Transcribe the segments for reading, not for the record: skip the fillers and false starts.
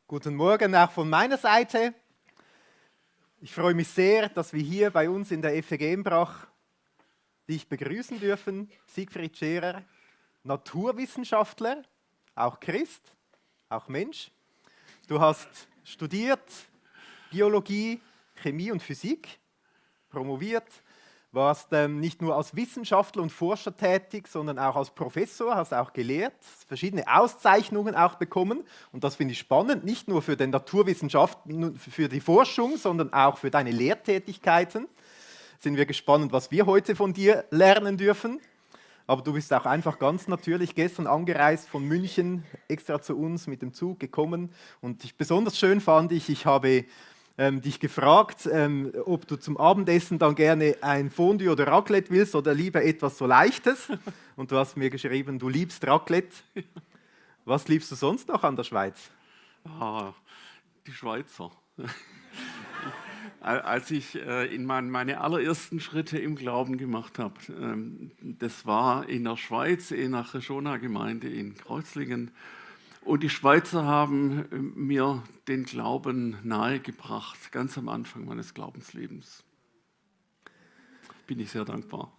Guten Morgen auch von meiner Seite. Ich freue mich sehr, dass wir hier bei uns in der FEG Embrach dich begrüßen dürfen. Siegfried Scherer, Naturwissenschaftler, auch Christ, auch Mensch. Du hast studiert Biologie, Chemie und Physik, promoviert, warst nicht nur als Wissenschaftler und Forscher tätig, sondern auch als Professor, hast auch gelehrt, verschiedene Auszeichnungen auch bekommen. Und das finde ich spannend, nicht nur für die Naturwissenschaften, für die Forschung, sondern auch für deine Lehrtätigkeiten. Sind wir gespannt, was wir heute von dir lernen dürfen. Aber du bist auch einfach ganz natürlich gestern angereist von München, extra zu uns mit dem Zug gekommen. Und besonders schön fand ich habe dich gefragt, ob du zum Abendessen dann gerne ein Fondue oder Raclette willst oder lieber etwas so Leichtes. Und du hast mir geschrieben, du liebst Raclette. Was liebst du sonst noch an der Schweiz? Die Schweizer. Als ich meine allerersten Schritte im Glauben gemacht habe, das war in der Schweiz, in der Rechona-Gemeinde in Kreuzlingen. Und die Schweizer haben mir den Glauben nahegebracht, ganz am Anfang meines Glaubenslebens. Bin ich sehr dankbar.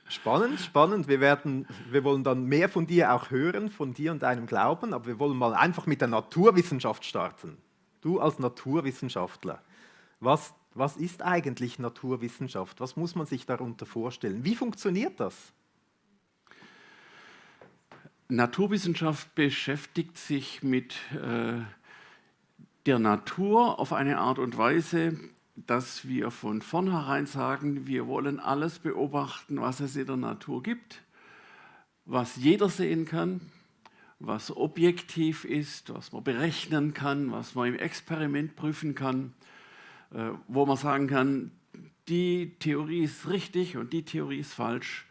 Spannend, spannend. Wir wollen dann mehr von dir auch hören, von dir und deinem Glauben, aber wir wollen mal einfach mit der Naturwissenschaft starten. Du als Naturwissenschaftler, was ist eigentlich Naturwissenschaft? Was muss man sich darunter vorstellen? Wie funktioniert das? Naturwissenschaft beschäftigt sich mit der Natur auf eine Art und Weise, dass wir von vornherein sagen, wir wollen alles beobachten, was es in der Natur gibt, was jeder sehen kann, was objektiv ist, was man berechnen kann, was man im Experiment prüfen kann, wo man sagen kann, die Theorie ist richtig und die Theorie ist falsch.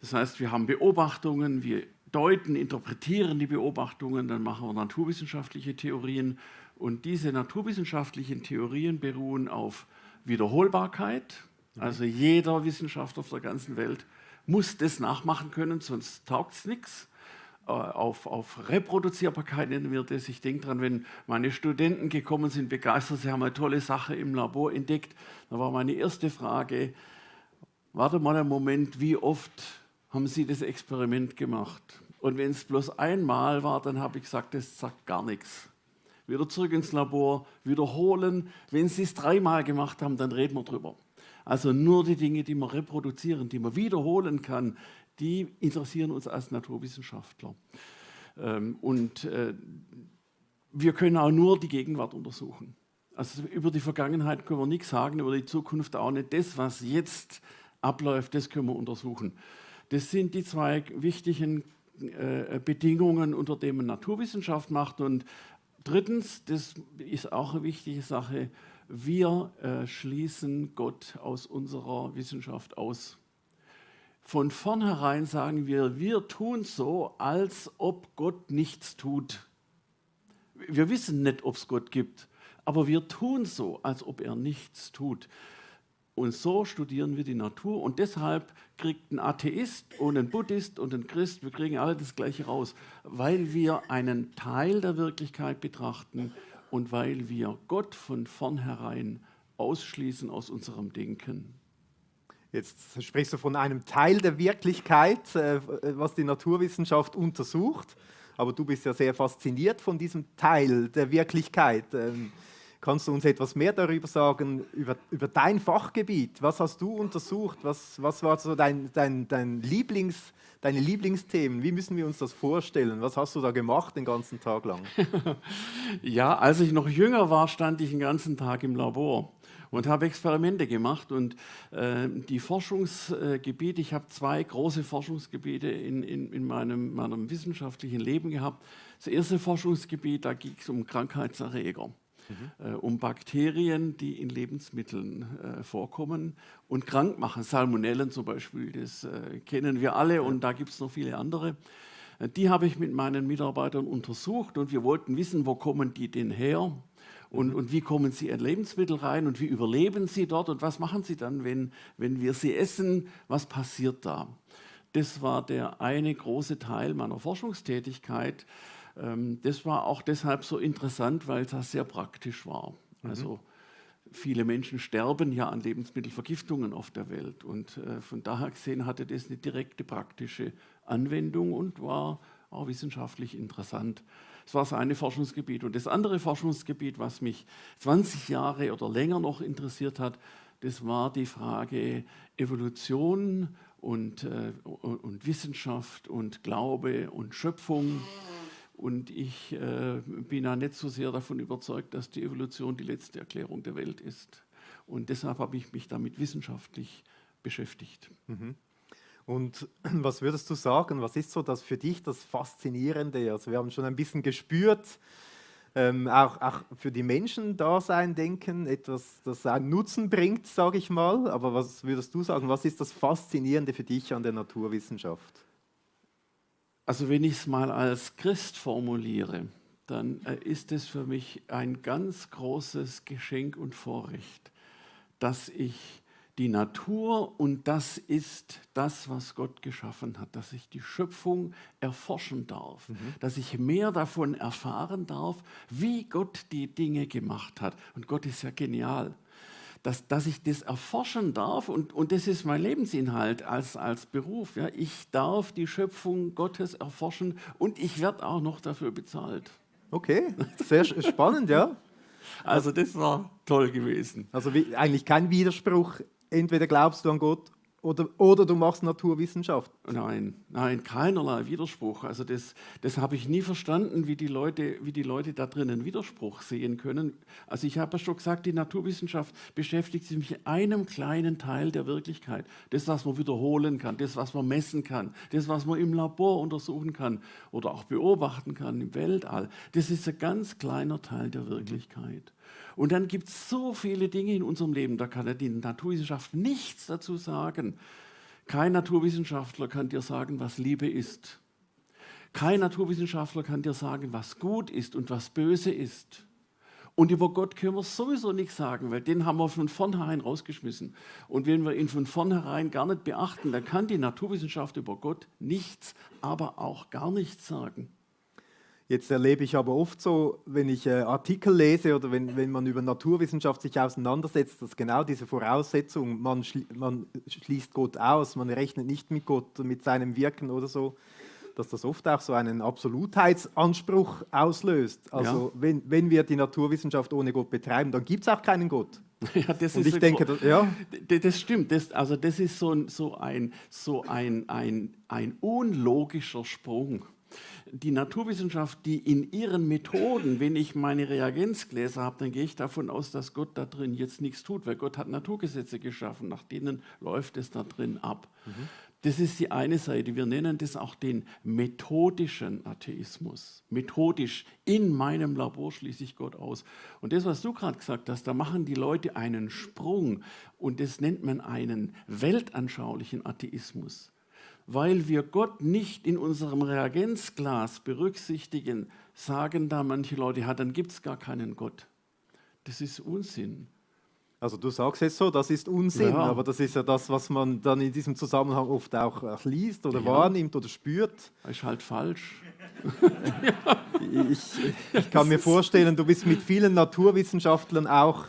Das heißt, wir haben Beobachtungen, wir deuten, interpretieren die Beobachtungen, dann machen wir naturwissenschaftliche Theorien. Und diese naturwissenschaftlichen Theorien beruhen auf Wiederholbarkeit. Also jeder Wissenschaftler auf der ganzen Welt muss das nachmachen können, sonst taugt es nichts. Auf Reproduzierbarkeit nennen wir das. Ich denke daran, wenn meine Studenten gekommen sind, begeistert, sie haben eine tolle Sache im Labor entdeckt, da war meine erste Frage, warte mal einen Moment, wie oft haben Sie das Experiment gemacht? Und wenn es bloß einmal war, dann habe ich gesagt, das sagt gar nichts. Wieder zurück ins Labor, wiederholen. Wenn Sie es 3-mal gemacht haben, dann reden wir drüber. Also nur die Dinge, die man reproduzieren, die man wiederholen kann, die interessieren uns als Naturwissenschaftler. Wir können auch nur die Gegenwart untersuchen. Also über die Vergangenheit können wir nichts sagen, über die Zukunft auch nicht. Das, was jetzt abläuft, das können wir untersuchen. Das sind die 2 wichtigen Bedingungen, unter denen man Naturwissenschaft macht. Und drittens, das ist auch eine wichtige Sache, wir schließen Gott aus unserer Wissenschaft aus. Von vornherein sagen wir tun so, als ob Gott nichts tut. Wir wissen nicht, ob es Gott gibt, aber wir tun so, als ob er nichts tut. Und so studieren wir die Natur und deshalb kriegt ein Atheist und ein Buddhist und ein Christ, wir kriegen alle das Gleiche raus, weil wir einen Teil der Wirklichkeit betrachten und weil wir Gott von vornherein ausschließen aus unserem Denken. Jetzt sprichst du von einem Teil der Wirklichkeit, was die Naturwissenschaft untersucht, aber du bist ja sehr fasziniert von diesem Teil der Wirklichkeit. Kannst du uns etwas mehr darüber sagen, über dein Fachgebiet? Was hast du untersucht? Was war so deine Lieblingsthemen? Wie müssen wir uns das vorstellen? Was hast du da gemacht den ganzen Tag lang? Ja, als ich noch jünger war, stand ich den ganzen Tag im Labor und habe Experimente gemacht. Und die Forschungsgebiete, ich habe 2 große Forschungsgebiete in meinem wissenschaftlichen Leben gehabt. Das erste Forschungsgebiet, da ging es um Krankheitserreger. Um Bakterien, die in Lebensmitteln vorkommen und krank machen. Salmonellen zum Beispiel, das kennen wir alle und da gibt es noch viele andere. Die habe ich mit meinen Mitarbeitern untersucht und wir wollten wissen, wo kommen die denn her und wie kommen sie in Lebensmittel rein und wie überleben sie dort und was machen sie dann, wenn wir sie essen, was passiert da? Das war der eine große Teil meiner Forschungstätigkeit. Das war auch deshalb so interessant, weil das sehr praktisch war. Also viele Menschen sterben ja an Lebensmittelvergiftungen auf der Welt und von daher gesehen hatte das eine direkte praktische Anwendung und war auch wissenschaftlich interessant. Das war das eine Forschungsgebiet. Und das andere Forschungsgebiet, was mich 20 Jahre oder länger noch interessiert hat, das war die Frage Evolution und Wissenschaft und Glaube und Schöpfung. Und ich bin ja nicht so sehr davon überzeugt, dass die Evolution die letzte Erklärung der Welt ist. Und deshalb habe ich mich damit wissenschaftlich beschäftigt. Und was würdest du sagen, was ist so das für dich das Faszinierende? Also wir haben schon ein bisschen gespürt, auch für die Menschen da sein, denken, etwas, das einen Nutzen bringt, sage ich mal. Aber was würdest du sagen, was ist das Faszinierende für dich an der Naturwissenschaft? Also wenn ich es mal als Christ formuliere, dann ist es für mich ein ganz großes Geschenk und Vorrecht, dass ich die Natur, und das ist das, was Gott geschaffen hat, dass ich die Schöpfung erforschen darf, dass ich mehr davon erfahren darf, wie Gott die Dinge gemacht hat. Und Gott ist ja genial. Dass ich das erforschen darf, und das ist mein Lebensinhalt als Beruf. Ja. Ich darf die Schöpfung Gottes erforschen und ich werde auch noch dafür bezahlt. Okay, sehr spannend, ja. Also das war toll gewesen. Also eigentlich kein Widerspruch, entweder glaubst du an Gott oder du machst Naturwissenschaft. Nein, keinerlei Widerspruch. Also das habe ich nie verstanden, wie die Leute da drin einen Widerspruch sehen können. Also ich habe ja schon gesagt, die Naturwissenschaft beschäftigt sich mit einem kleinen Teil der Wirklichkeit. Das, was man wiederholen kann, das, was man messen kann, das, was man im Labor untersuchen kann oder auch beobachten kann im Weltall. Das ist ein ganz kleiner Teil der Wirklichkeit. Und dann gibt es so viele Dinge in unserem Leben, da kann ja die Naturwissenschaft nichts dazu sagen. Kein Naturwissenschaftler kann dir sagen, was Liebe ist. Kein Naturwissenschaftler kann dir sagen, was gut ist und was böse ist. Und über Gott können wir sowieso nichts sagen, weil den haben wir von vornherein rausgeschmissen. Und wenn wir ihn von vornherein gar nicht beachten, dann kann die Naturwissenschaft über Gott nichts, aber auch gar nichts sagen. Jetzt erlebe ich aber oft so, wenn ich Artikel lese oder wenn man über Naturwissenschaft sich auseinandersetzt, dass genau diese Voraussetzung, man schließt Gott aus, man rechnet nicht mit Gott, mit seinem Wirken oder so, dass das oft auch so einen Absolutheitsanspruch auslöst. Also ja. wenn wir die Naturwissenschaft ohne Gott betreiben, dann gibt es auch keinen Gott. Ja, das und ist ich denke, das stimmt. Das ist so ein unlogischer Sprung. Die Naturwissenschaft, die in ihren Methoden, wenn ich meine Reagenzgläser habe, dann gehe ich davon aus, dass Gott da drin jetzt nichts tut, weil Gott hat Naturgesetze geschaffen, nach denen läuft es da drin ab. Das ist die eine Seite. Wir nennen das auch den methodischen Atheismus. Methodisch, in meinem Labor schließe ich Gott aus. Und das, was du gerade gesagt hast, da machen die Leute einen Sprung und das nennt man einen weltanschaulichen Atheismus. Weil wir Gott nicht in unserem Reagenzglas berücksichtigen, sagen da manche Leute, ja, dann gibt es gar keinen Gott. Das ist Unsinn. Also du sagst jetzt so, das ist Unsinn, ja. Aber das ist ja das, was man dann in diesem Zusammenhang oft auch liest oder wahrnimmt oder spürt. Das ist halt falsch. Ich kann mir vorstellen, du bist mit vielen Naturwissenschaftlern auch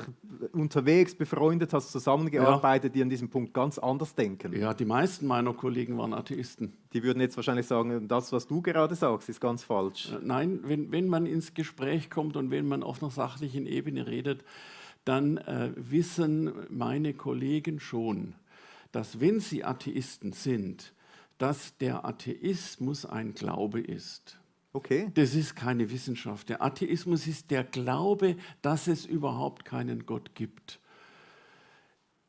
unterwegs, befreundet, hast zusammengearbeitet, die an diesem Punkt ganz anders denken. Ja, die meisten meiner Kollegen waren Atheisten. Die würden jetzt wahrscheinlich sagen, das, was du gerade sagst, ist ganz falsch. Nein, wenn man ins Gespräch kommt und wenn man auf einer sachlichen Ebene redet, dann wissen meine Kollegen schon, dass wenn sie Atheisten sind, dass der Atheismus ein Glaube ist. Okay. Das ist keine Wissenschaft. Der Atheismus ist der Glaube, dass es überhaupt keinen Gott gibt.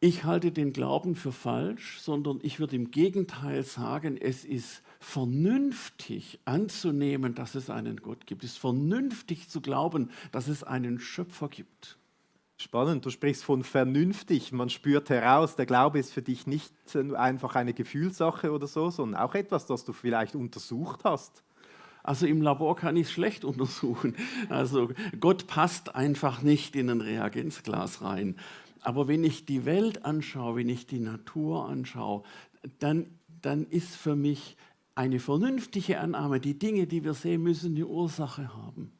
Ich halte den Glauben für falsch, sondern ich würde im Gegenteil sagen, es ist vernünftig anzunehmen, dass es einen Gott gibt. Es ist vernünftig zu glauben, dass es einen Schöpfer gibt. Spannend, du sprichst von vernünftig. Man spürt heraus, der Glaube ist für dich nicht einfach eine Gefühlssache oder so, sondern auch etwas, das du vielleicht untersucht hast. Also im Labor kann ich es schlecht untersuchen. Also Gott passt einfach nicht in ein Reagenzglas rein. Aber wenn ich die Welt anschaue, wenn ich die Natur anschaue, dann ist für mich eine vernünftige Annahme, die Dinge, die wir sehen, müssen eine Ursache haben.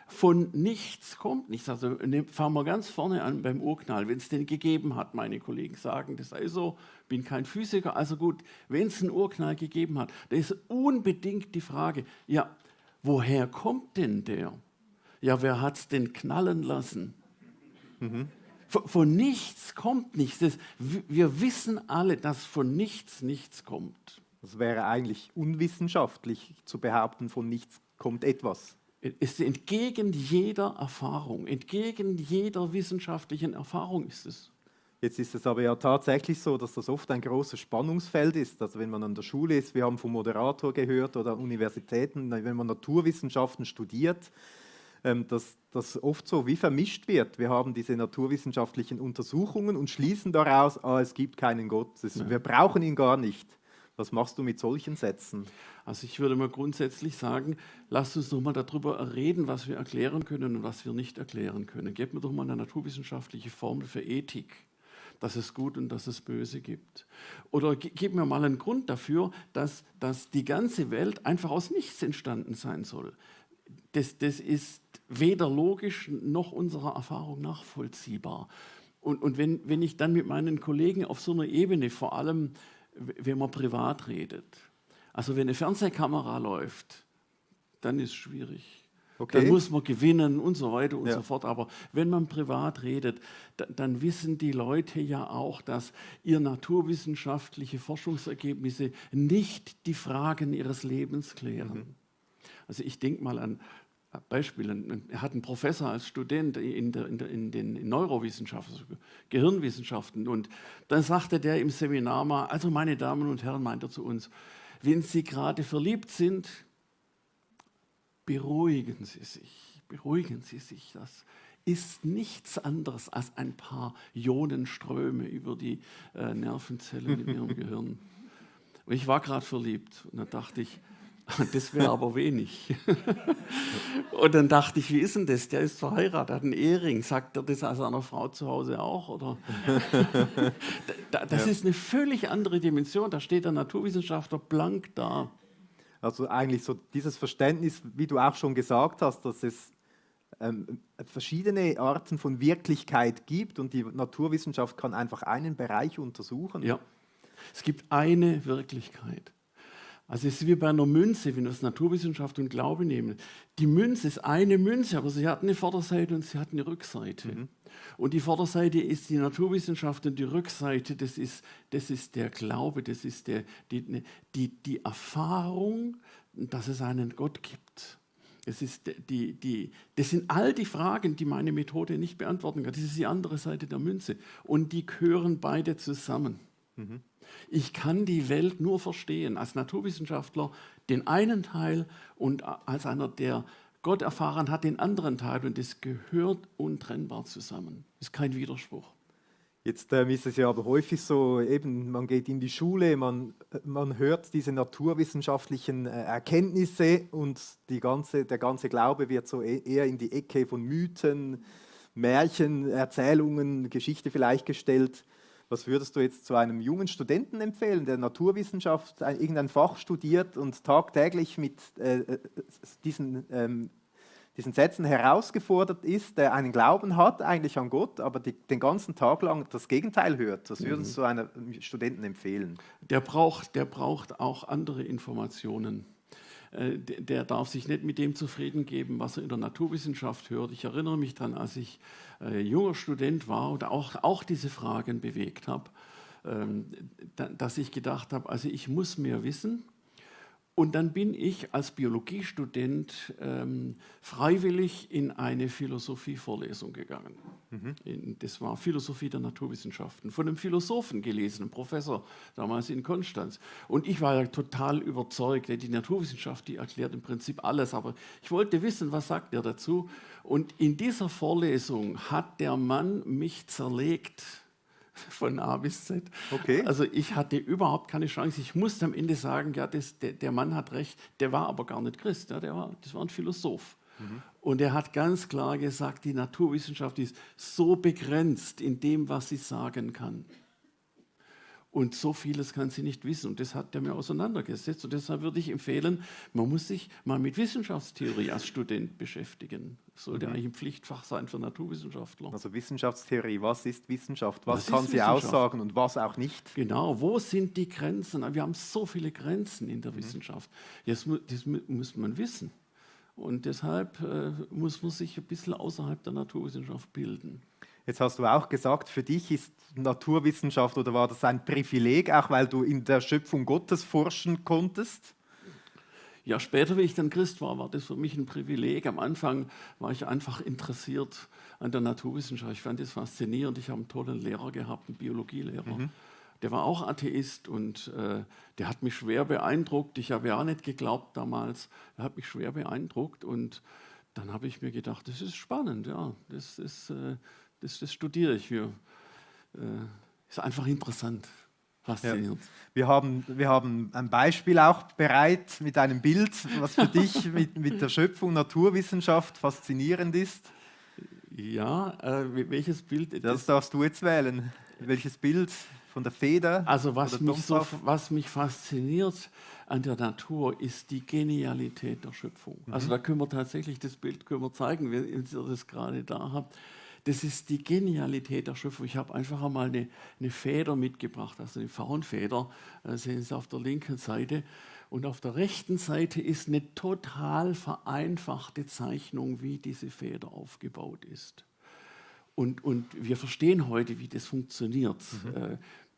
Von nichts kommt nichts. Also fangen wir ganz vorne an beim Urknall. Wenn es den gegeben hat, meine Kollegen sagen, das sei so, bin kein Physiker, also gut, wenn es einen Urknall gegeben hat, dann ist unbedingt die Frage, ja, woher kommt denn der? Ja, wer hat es denn knallen lassen? Von nichts kommt nichts. Wir wissen alle, dass von nichts nichts kommt. Das wäre eigentlich unwissenschaftlich zu behaupten, von nichts kommt etwas. Es ist entgegen jeder Erfahrung, entgegen jeder wissenschaftlichen Erfahrung ist es. Jetzt ist es aber ja tatsächlich so, dass das oft ein großes Spannungsfeld ist. Also wenn man an der Schule ist, wir haben vom Moderator gehört, oder an Universitäten, wenn man Naturwissenschaften studiert, dass das oft so wie vermischt wird. Wir haben diese naturwissenschaftlichen Untersuchungen und schließen daraus, es gibt keinen Gott, wir brauchen ihn gar nicht. Was machst du mit solchen Sätzen? Also ich würde mal grundsätzlich sagen, lasst uns doch mal darüber reden, was wir erklären können und was wir nicht erklären können. Gebt mir doch mal eine naturwissenschaftliche Formel für Ethik, dass es Gut und dass es Böse gibt. Oder gib mir mal einen Grund dafür, dass die ganze Welt einfach aus nichts entstanden sein soll. Das ist weder logisch noch unserer Erfahrung nachvollziehbar. Und wenn ich dann mit meinen Kollegen auf so einer Ebene, vor allem wenn man privat redet, also wenn eine Fernsehkamera läuft, dann ist es schwierig. Okay. Dann muss man gewinnen und so weiter und so fort. Aber wenn man privat redet, dann wissen die Leute ja auch, dass ihre naturwissenschaftliche Forschungsergebnisse nicht die Fragen ihres Lebens klären. Also ich denke mal an Beispiele. Er hat einen Professor als Student in den Neurowissenschaften, also Gehirnwissenschaften. Und dann sagte der im Seminar mal, also meine Damen und Herren, meint er zu uns, wenn Sie gerade verliebt sind, beruhigen Sie sich. Beruhigen Sie sich. Das ist nichts anderes als ein paar Ionenströme über die Nervenzellen in Ihrem Gehirn. Und ich war gerade verliebt und dann dachte ich, das wäre aber wenig. Und dann dachte ich, wie ist denn das? Der ist verheiratet, hat einen Ehering. Sagt er das seiner Frau zu Hause auch? Oder? Das ist eine völlig andere Dimension. Da steht der Naturwissenschaftler blank da. Also eigentlich so dieses Verständnis, wie du auch schon gesagt hast, dass es verschiedene Arten von Wirklichkeit gibt und die Naturwissenschaft kann einfach einen Bereich untersuchen. Ja, es gibt eine Wirklichkeit. Also es ist wie bei einer Münze, wenn wir das Naturwissenschaft und Glaube nehmen. Die Münze ist eine Münze, aber sie hat eine Vorderseite und sie hat eine Rückseite. Und die Vorderseite ist die Naturwissenschaft und die Rückseite, das ist der Glaube, das ist die Erfahrung, dass es einen Gott gibt. Das sind all die Fragen, die meine Methode nicht beantworten kann. Das ist die andere Seite der Münze. Und die gehören beide zusammen. Ich kann die Welt nur verstehen als Naturwissenschaftler, den einen Teil, und als einer, der Gott erfahren hat, den anderen Teil. Und das gehört untrennbar zusammen. Das ist kein Widerspruch. Jetzt ist es ja aber häufig so, eben, man geht in die Schule, man hört diese naturwissenschaftlichen Erkenntnisse und der ganze Glaube wird so eher in die Ecke von Mythen, Märchen, Erzählungen, Geschichte vielleicht gestellt. Was würdest du jetzt zu einem jungen Studenten empfehlen, der Naturwissenschaft, irgendein Fach studiert und tagtäglich mit diesen Sätzen herausgefordert ist, der einen Glauben hat eigentlich an Gott, aber den ganzen Tag lang das Gegenteil hört? Was würdest du einem Studenten empfehlen? Der braucht auch andere Informationen. Der darf sich nicht mit dem zufrieden geben, was er in der Naturwissenschaft hört. Ich erinnere mich daran, als ich junger Student war und auch diese Fragen bewegt habe, dass ich gedacht habe, also ich muss mehr wissen. Und dann bin ich als Biologiestudent freiwillig in eine Philosophievorlesung gegangen. Das war Philosophie der Naturwissenschaften, von einem Philosophen gelesen, einem Professor damals in Konstanz. Und ich war ja total überzeugt, die Naturwissenschaft, die erklärt im Prinzip alles, aber ich wollte wissen, was sagt er dazu. Und in dieser Vorlesung hat der Mann mich zerlegt. Von A bis Z. Okay. Also ich hatte überhaupt keine Chance. Ich musste am Ende sagen, ja, der Mann hat recht, der war aber gar nicht Christ, ja, das war ein Philosoph. Und er hat ganz klar gesagt, die Naturwissenschaft ist so begrenzt in dem, was sie sagen kann. Und so vieles kann sie nicht wissen. Und das hat er mir auseinandergesetzt. Und deshalb würde ich empfehlen, man muss sich mal mit Wissenschaftstheorie als Student beschäftigen. Das sollte eigentlich ein Pflichtfach sein für Naturwissenschaftler. Also Wissenschaftstheorie, was ist Wissenschaft? Was Was kann ist sie Wissenschaft? aussagen und was auch nicht? Genau, wo sind die Grenzen? Wir haben so viele Grenzen in der Wissenschaft. Das muss man wissen. Und deshalb muss man sich ein bisschen außerhalb der Naturwissenschaft bilden. Jetzt hast du auch gesagt, für dich ist Naturwissenschaft oder war das ein Privileg, auch weil du in der Schöpfung Gottes forschen konntest? Ja, später, wie ich dann Christ war, war das für mich ein Privileg. Am Anfang war ich einfach interessiert an der Naturwissenschaft. Ich fand das faszinierend. Ich habe einen tollen Lehrer gehabt, einen Biologielehrer. Der war auch Atheist und der hat mich schwer beeindruckt. Ich habe ja auch nicht geglaubt damals. Er hat mich schwer beeindruckt und dann habe ich mir gedacht, das ist spannend, ja, das studiere ich. Ist einfach interessant, faszinierend. Ja. Wir haben ein Beispiel auch bereit mit einem Bild, was für dich mit der Schöpfung Naturwissenschaft faszinierend ist. Ja, welches Bild? Das darfst du jetzt wählen. Welches Bild von der Feder? Also oder was mich fasziniert an der Natur, ist die Genialität der Schöpfung. Also da können wir tatsächlich, das Bild können wir zeigen, wenn ihr das gerade da habt. Das ist die Genialität der Schöpfung. Ich habe einfach einmal eine Feder mitgebracht, also eine Faunfeder, sehen Sie auf der linken Seite. Und auf der rechten Seite ist eine total vereinfachte Zeichnung, wie diese Feder aufgebaut ist. Und wir verstehen heute, wie das funktioniert.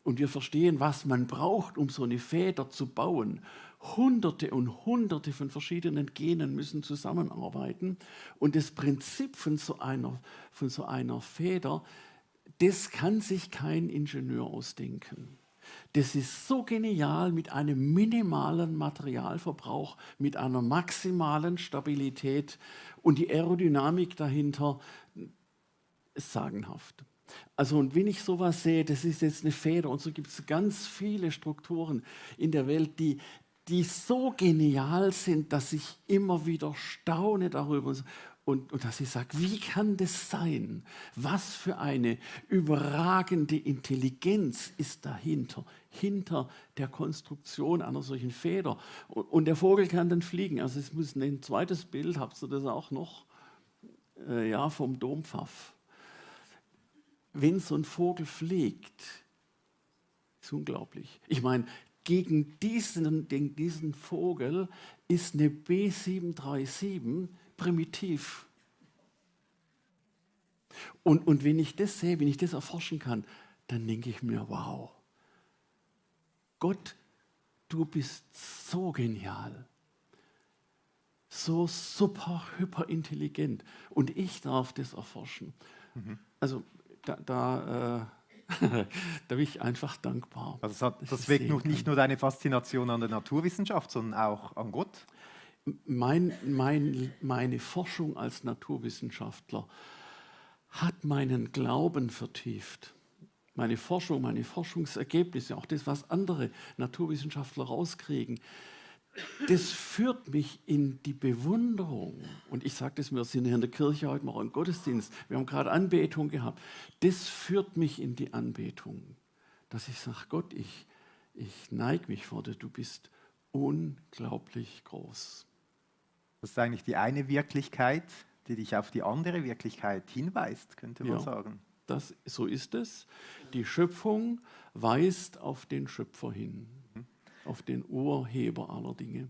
Und wir verstehen, was man braucht, um so eine Feder zu bauen. Hunderte und Hunderte von verschiedenen Genen müssen zusammenarbeiten. Und das Prinzip von so einer Feder, das kann sich kein Ingenieur ausdenken. Das ist so genial mit einem minimalen Materialverbrauch, mit einer maximalen Stabilität. Und die Aerodynamik dahinter ist sagenhaft. Also und wenn ich sowas sehe, das ist jetzt eine Feder und so gibt es ganz viele Strukturen in der Welt, die so genial sind, dass ich immer wieder staune darüber und dass ich sage, wie kann das sein? Was für eine überragende Intelligenz ist dahinter, hinter der Konstruktion einer solchen Feder. Und der Vogel kann dann fliegen. Also es muss ein zweites Bild, habt ihr das auch noch? Ja, vom Dompfaff. Wenn so ein Vogel fliegt, ist unglaublich. Ich meine, gegen diesen Vogel ist eine B737 primitiv. Und wenn ich das sehe, wenn ich das erforschen kann, dann denke ich mir, wow, Gott, du bist so genial, so super, hyperintelligent und ich darf das erforschen. Also da bin ich einfach dankbar. Also das weckt nicht nur deine Faszination an der Naturwissenschaft, sondern auch an Gott? Meine Forschung als Naturwissenschaftler hat meinen Glauben vertieft. Meine Forschung, meine Forschungsergebnisse, auch das, was andere Naturwissenschaftler rauskriegen, das führt mich in die Bewunderung. Und ich sage das, wir sind hier in der Kirche heute Morgen im Gottesdienst, wir haben gerade Anbetung gehabt. Das führt mich in die Anbetung, dass ich sage, Gott, ich neige mich vor dir, du bist unglaublich groß. Das ist eigentlich die eine Wirklichkeit, die dich auf die andere Wirklichkeit hinweist, könnte man sagen. So ist es. Die Schöpfung weist auf den Schöpfer hin. Auf den Urheber aller Dinge.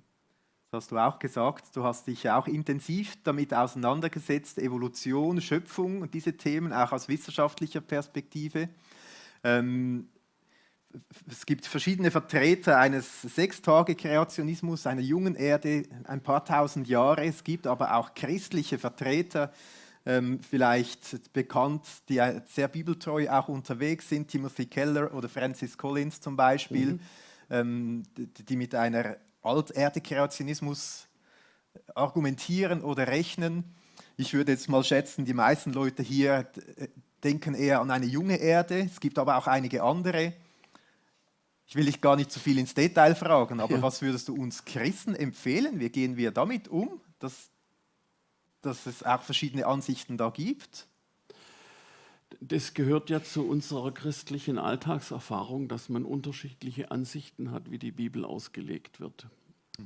Das hast du auch gesagt, du hast dich auch intensiv damit auseinandergesetzt, Evolution, Schöpfung und diese Themen auch aus wissenschaftlicher Perspektive. Es gibt verschiedene Vertreter eines 6-Tage-Kreationismus, einer jungen Erde, ein paar tausend Jahre. Es gibt aber auch christliche Vertreter, vielleicht bekannt, die sehr bibeltreu auch unterwegs sind, Timothy Keller oder Francis Collins zum Beispiel. Die mit einer Alterde-Kreationismus argumentieren oder rechnen. Ich würde jetzt mal schätzen, die meisten Leute hier denken eher an eine junge Erde. Es gibt aber auch einige andere. Ich will dich gar nicht zu viel ins Detail fragen, aber was würdest du uns Christen empfehlen? Wie gehen wir damit um, dass es auch verschiedene Ansichten da gibt? Das gehört ja zu unserer christlichen Alltagserfahrung, dass man unterschiedliche Ansichten hat, wie die Bibel ausgelegt wird.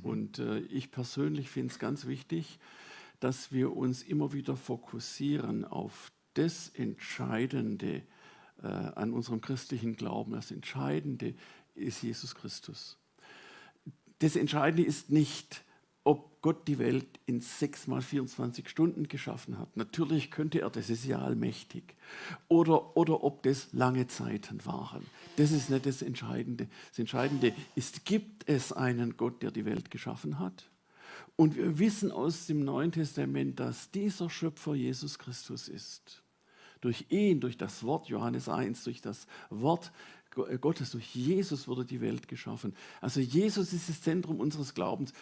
Und ich persönlich finde es ganz wichtig, dass wir uns immer wieder fokussieren auf das Entscheidende an unserem christlichen Glauben. Das Entscheidende ist Jesus Christus. Das Entscheidende ist nicht, ob Gott die Welt in 6 mal 24 Stunden geschaffen hat. Natürlich könnte er, das ist ja allmächtig. Oder ob das lange Zeiten waren. Das ist nicht das Entscheidende. Das Entscheidende ist, gibt es einen Gott, der die Welt geschaffen hat? Und wir wissen aus dem Neuen Testament, dass dieser Schöpfer Jesus Christus ist. Durch ihn, durch das Wort, Johannes 1, durch das Wort Gottes, durch Jesus wurde die Welt geschaffen. Also Jesus ist das Zentrum unseres Glaubens.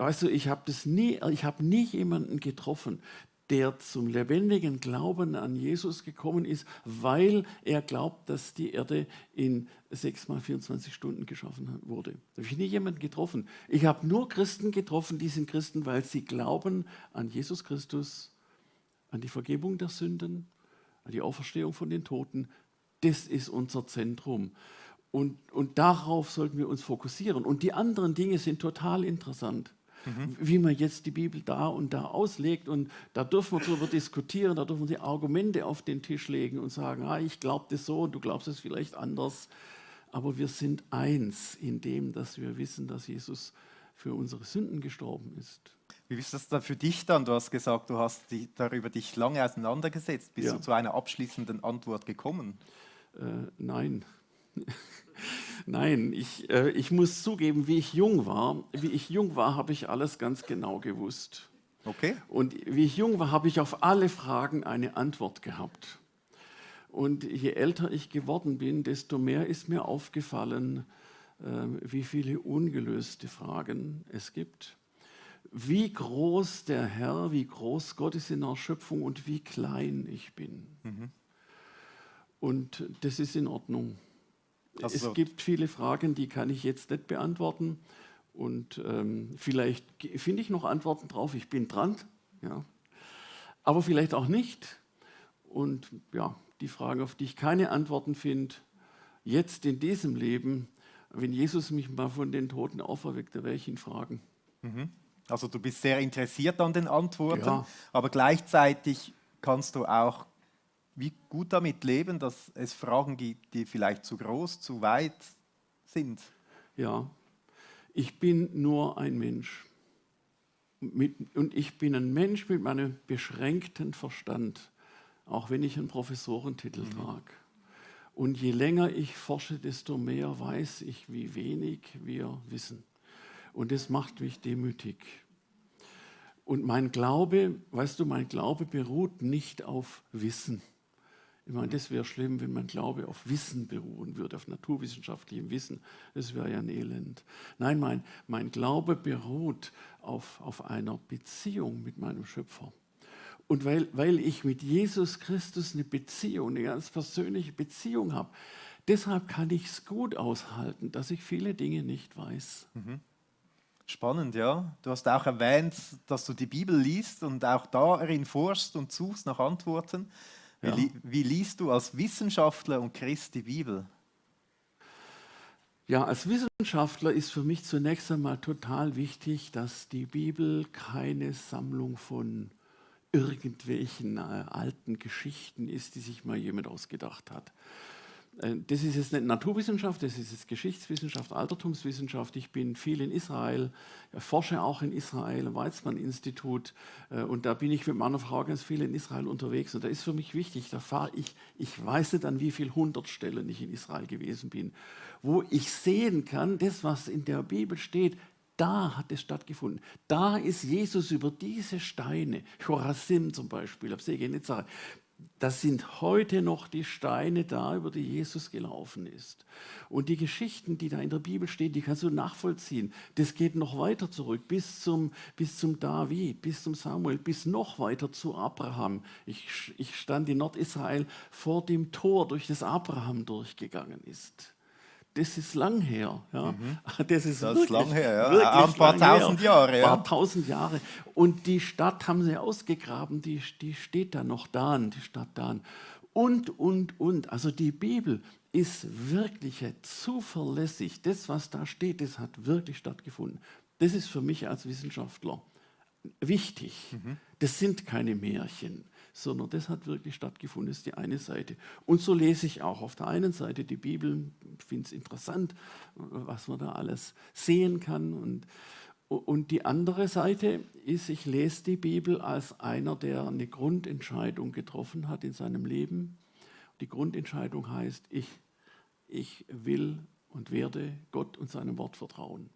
Weißt du, ich habe nie jemanden getroffen, der zum lebendigen Glauben an Jesus gekommen ist, weil er glaubt, dass die Erde in 6 mal 24 Stunden geschaffen wurde. Da habe ich nie jemanden getroffen. Ich habe nur Christen getroffen, die sind Christen, weil sie glauben an Jesus Christus, an die Vergebung der Sünden, an die Auferstehung von den Toten. Das ist unser Zentrum. Und darauf sollten wir uns fokussieren. Und die anderen Dinge sind total interessant. Wie man jetzt die Bibel da und da auslegt. Und da dürfen wir darüber diskutieren, da dürfen wir die Argumente auf den Tisch legen und sagen, ich glaube das so und du glaubst es vielleicht anders. Aber wir sind eins in dem, dass wir wissen, dass Jesus für unsere Sünden gestorben ist. Wie ist das dann für dich dann? Du hast gesagt, du hast darüber dich lange auseinandergesetzt. Bist du zu einer abschließenden Antwort gekommen? Nein. Nein, ich muss zugeben, wie ich jung war, habe ich alles ganz genau gewusst. Okay. Und wie ich jung war, habe ich auf alle Fragen eine Antwort gehabt. Und je älter ich geworden bin, desto mehr ist mir aufgefallen, wie viele ungelöste Fragen es gibt. Wie groß der Herr, wie groß Gott ist in der Schöpfung und wie klein ich bin. Und das ist in Ordnung. Es gibt viele Fragen, die kann ich jetzt nicht beantworten. Und vielleicht finde ich noch Antworten drauf. Ich bin dran. Ja. Aber vielleicht auch nicht. Und ja, die Fragen, auf die ich keine Antworten finde, jetzt in diesem Leben, wenn Jesus mich mal von den Toten auferweckt, da werde ich ihn fragen. Also du bist sehr interessiert an den Antworten, Ja. aber gleichzeitig kannst du auch wie gut damit leben, dass es Fragen gibt, die vielleicht zu groß, zu weit sind. Ja, ich bin nur ein Mensch. Und ich bin ein Mensch mit meinem beschränkten Verstand, auch wenn ich einen Professorentitel trage. Und je länger ich forsche, desto mehr weiß ich, wie wenig wir wissen. Und das macht mich demütig. Und mein Glaube, weißt du, mein Glaube beruht nicht auf Wissen. Ich meine, das wäre schlimm, wenn mein Glaube auf Wissen beruhen würde, auf naturwissenschaftlichem Wissen. Das wäre ja ein Elend. Nein, mein Glaube beruht auf einer Beziehung mit meinem Schöpfer. Und weil ich mit Jesus Christus eine Beziehung, eine ganz persönliche Beziehung habe, deshalb kann ich es gut aushalten, dass ich viele Dinge nicht weiß. Spannend, ja. Du hast auch erwähnt, dass du die Bibel liest und auch darin forschst und suchst nach Antworten. Ja. Wie liest du als Wissenschaftler und Christ die Bibel? Ja, als Wissenschaftler ist für mich zunächst einmal total wichtig, dass die Bibel keine Sammlung von irgendwelchen alten Geschichten ist, die sich mal jemand ausgedacht hat. Das ist jetzt nicht Naturwissenschaft, das ist jetzt Geschichtswissenschaft, Altertumswissenschaft. Ich bin viel in Israel, forsche auch in Israel, im Weizmann-Institut. Und da bin ich mit meiner Frau ganz viel in Israel unterwegs. Und da ist für mich wichtig, da fahre ich weiß nicht, an wie vielen 100 Stellen ich in Israel gewesen bin, wo ich sehen kann, das, was in der Bibel steht, da hat es stattgefunden. Da ist Jesus über diese Steine, Chorazim zum Beispiel, am See Genezareth, das sind heute noch die Steine da, über die Jesus gelaufen ist. Und die Geschichten, die da in der Bibel stehen, die kannst du nachvollziehen. Das geht noch weiter zurück, bis zum David, bis zum Samuel, bis noch weiter zu Abraham. Ich stand in Nordisrael vor dem Tor, durch das Abraham durchgegangen ist. Das ist lang her. Ja. Das ist lang her, ja. Ein paar tausend Jahre. Ein paar tausend Jahre. Und die Stadt haben sie ausgegraben, die steht da noch da, die Stadt Dan. und. Also die Bibel ist wirklich zuverlässig. Das, was da steht, das hat wirklich stattgefunden. Das ist für mich als Wissenschaftler wichtig. Das sind keine Märchen, sondern das hat wirklich stattgefunden, das ist die eine Seite. Und so lese ich auch auf der einen Seite die Bibel, finde es interessant, was man da alles sehen kann. Und die andere Seite ist, ich lese die Bibel als einer, der eine Grundentscheidung getroffen hat in seinem Leben. Die Grundentscheidung heißt, ich will und werde Gott und seinem Wort vertrauen.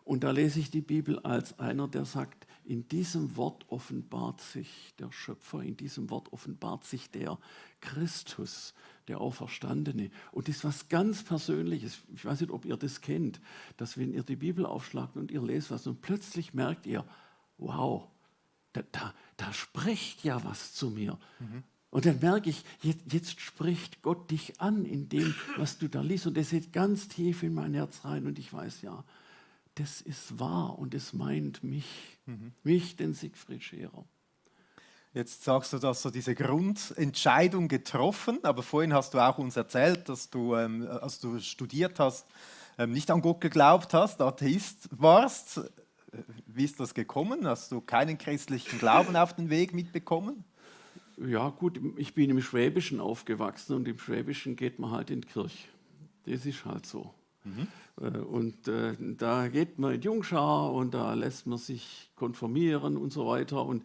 Und da lese ich die Bibel als einer, der sagt, in diesem Wort offenbart sich der Schöpfer, in diesem Wort offenbart sich der Christus, der Auferstandene. Und das ist was ganz Persönliches. Ich weiß nicht, ob ihr das kennt, dass wenn ihr die Bibel aufschlagt und ihr lest was und plötzlich merkt ihr, wow, da spricht ja was zu mir. Und dann merke ich, jetzt spricht Gott dich an in dem, was du da liest. Und das geht ganz tief in mein Herz rein. Und ich weiß, ja, das ist wahr und es meint mich, den Siegfried Scherer. Jetzt sagst du, dass du diese Grundentscheidung getroffen, aber vorhin hast du auch uns erzählt, dass du, als du studiert hast, nicht an Gott geglaubt hast, Atheist warst. Wie ist das gekommen? Hast du keinen christlichen Glauben auf den Weg mitbekommen? Ja gut, ich bin im Schwäbischen aufgewachsen und im Schwäbischen geht man halt in die Kirche. Das ist halt so. Und da geht man in die Jungschar und da lässt man sich konfirmieren und so weiter. Und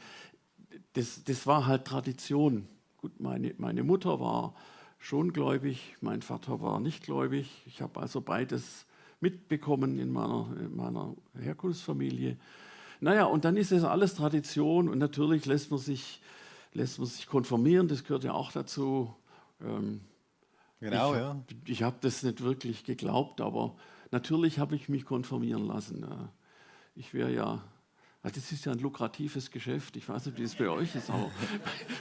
das war halt Tradition. Gut, meine Mutter war schon gläubig, mein Vater war nicht gläubig. Ich habe also beides mitbekommen in meiner Herkunftsfamilie. Naja, und dann ist es alles Tradition und natürlich lässt man sich konfirmieren, das gehört ja auch dazu. Genau, ja. Ich habe das nicht wirklich geglaubt, aber natürlich habe ich mich konfirmieren lassen. Ich wäre ja, das ist ja ein lukratives Geschäft. Ich weiß nicht, wie es bei euch ist, aber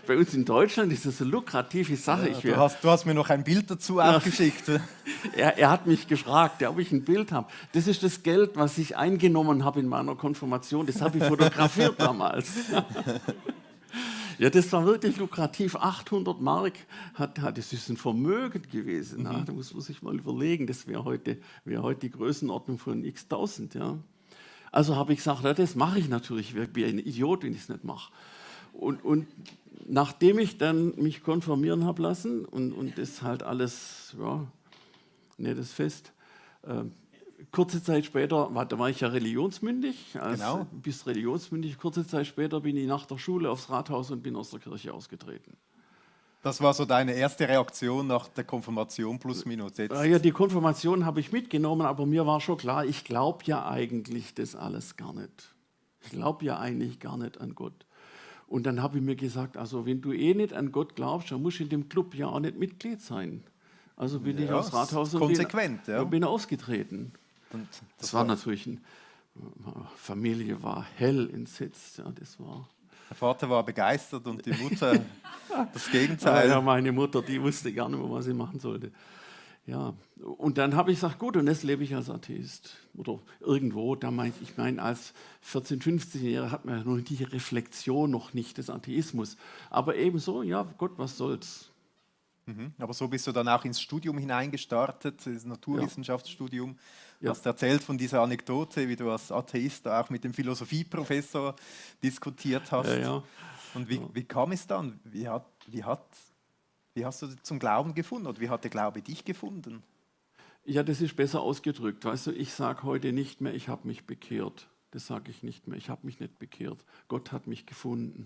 bei uns in Deutschland ist das eine lukrative Sache. Ja, du hast mir noch ein Bild dazu auch geschickt. Er hat mich gefragt, ob ich ein Bild habe. Das ist das Geld, was ich eingenommen habe in meiner Konfirmation. Das habe ich fotografiert damals. Ja, das war wirklich lukrativ. 800 Mark, das ist ein Vermögen gewesen. Da muss man sich mal überlegen, das wäre heute die Größenordnung von x-tausend. Ja. Also habe ich gesagt, ja, das mache ich natürlich. Ich bin ein Idiot, wenn ich es nicht mache. Und nachdem ich dann mich konfirmieren habe lassen und das halt alles, ja, das Fest, kurze Zeit später, da war ich ja religionsmündig, Genau. Bist religionsmündig. Kurze Zeit später bin ich nach der Schule aufs Rathaus und bin aus der Kirche ausgetreten. Das war so deine erste Reaktion nach der Konfirmation plus minus. Ja, die Konfirmation habe ich mitgenommen, aber mir war schon klar, ich glaube ja eigentlich das alles gar nicht. Ich glaube ja eigentlich gar nicht an Gott. Und dann habe ich mir gesagt, also wenn du nicht an Gott glaubst, dann musst du in dem Club ja auch nicht Mitglied sein. Also bin ich aufs Rathaus und bin ausgetreten. Das war natürlich, Familie war hell entsetzt. Ja, der Vater war begeistert und die Mutter das Gegenteil. Ja, meine Mutter, die wusste gar nicht mehr, was sie machen sollte. Ja, und dann habe ich gesagt, gut, und jetzt lebe ich als Atheist. Oder irgendwo, ich meine, als 14-, 15-Jähriger hat man ja noch die Reflexion noch nicht des Atheismus. Aber ebenso, ja, Gott, was soll's. Aber so bist du dann auch ins Studium hineingestartet, das Naturwissenschaftsstudium. Du hast erzählt von dieser Anekdote, wie du als Atheist auch mit dem Philosophieprofessor diskutiert hast. Ja. Und wie kam es dann? Wie hast du zum Glauben gefunden oder wie hat der Glaube dich gefunden? Ja, das ist besser ausgedrückt. Weißt du, ich sage heute nicht mehr, ich habe mich bekehrt. Das sage ich nicht mehr. Ich habe mich nicht bekehrt. Gott hat mich gefunden.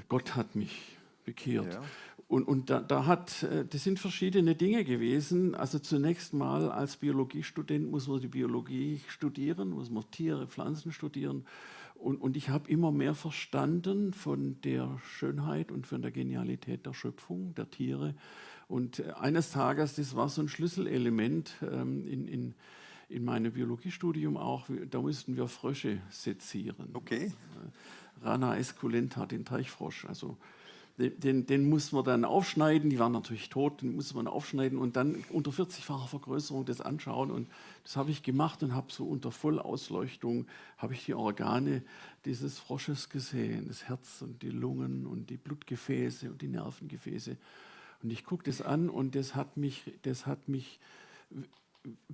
Gott hat mich bekehrt. Ja. Und das sind verschiedene Dinge gewesen. Also zunächst mal als Biologiestudent muss man die Biologie studieren, muss man Tiere, Pflanzen studieren. Und ich habe immer mehr verstanden von der Schönheit und von der Genialität der Schöpfung, der Tiere. Und eines Tages, das war so ein Schlüsselelement in meinem Biologiestudium auch, da mussten wir Frösche sezieren. Okay. Rana esculenta, den Teichfrosch. Also Den muss man dann aufschneiden, die waren natürlich tot, den muss man aufschneiden und dann unter 40-facher Vergrößerung das anschauen. Und das habe ich gemacht und habe so unter Vollausleuchtung habe ich die Organe dieses Frosches gesehen, das Herz und die Lungen und die Blutgefäße und die Nervengefäße. Und ich gucke das an und das hat mich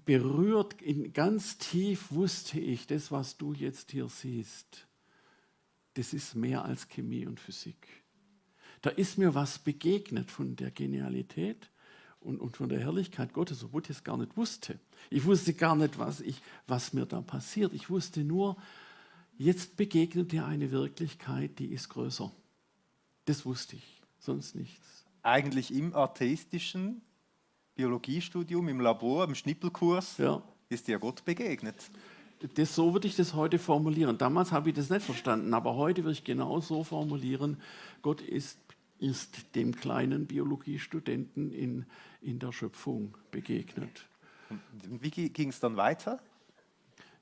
berührt. Ganz tief wusste ich, das, was du jetzt hier siehst, das ist mehr als Chemie und Physik. Da ist mir was begegnet von der Genialität und von der Herrlichkeit Gottes, obwohl ich es gar nicht wusste. Ich wusste gar nicht, was mir da passiert. Ich wusste nur, jetzt begegnet dir eine Wirklichkeit, die ist größer. Das wusste ich, sonst nichts. Eigentlich im atheistischen Biologiestudium, im Labor, im Schnippelkurs, ist dir Gott begegnet. So würde ich das heute formulieren. Damals habe ich das nicht verstanden, aber heute würde ich genau so formulieren, Gott ist dem kleinen Biologiestudenten in der Schöpfung begegnet. Und wie ging es dann weiter?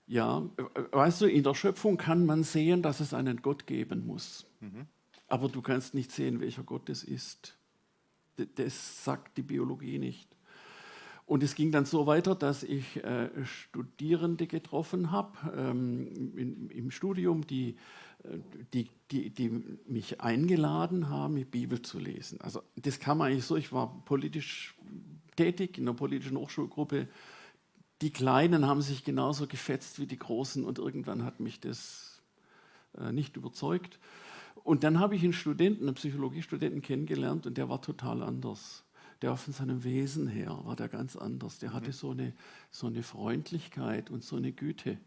Ja, weißt du, in der Schöpfung kann man sehen, dass es einen Gott geben muss. Aber du kannst nicht sehen, welcher Gott es ist. Das sagt die Biologie nicht. Und es ging dann so weiter, dass ich Studierende getroffen habe im Studium, die mich eingeladen haben, die Bibel zu lesen. Also das kam eigentlich so, ich war politisch tätig in einer politischen Hochschulgruppe. Die Kleinen haben sich genauso gefetzt wie die Großen und irgendwann hat mich das nicht überzeugt. Und dann habe ich einen Psychologiestudenten kennengelernt und der war total anders. Der von seinem Wesen her war der ganz anders. Der hatte so eine Freundlichkeit und so eine Güte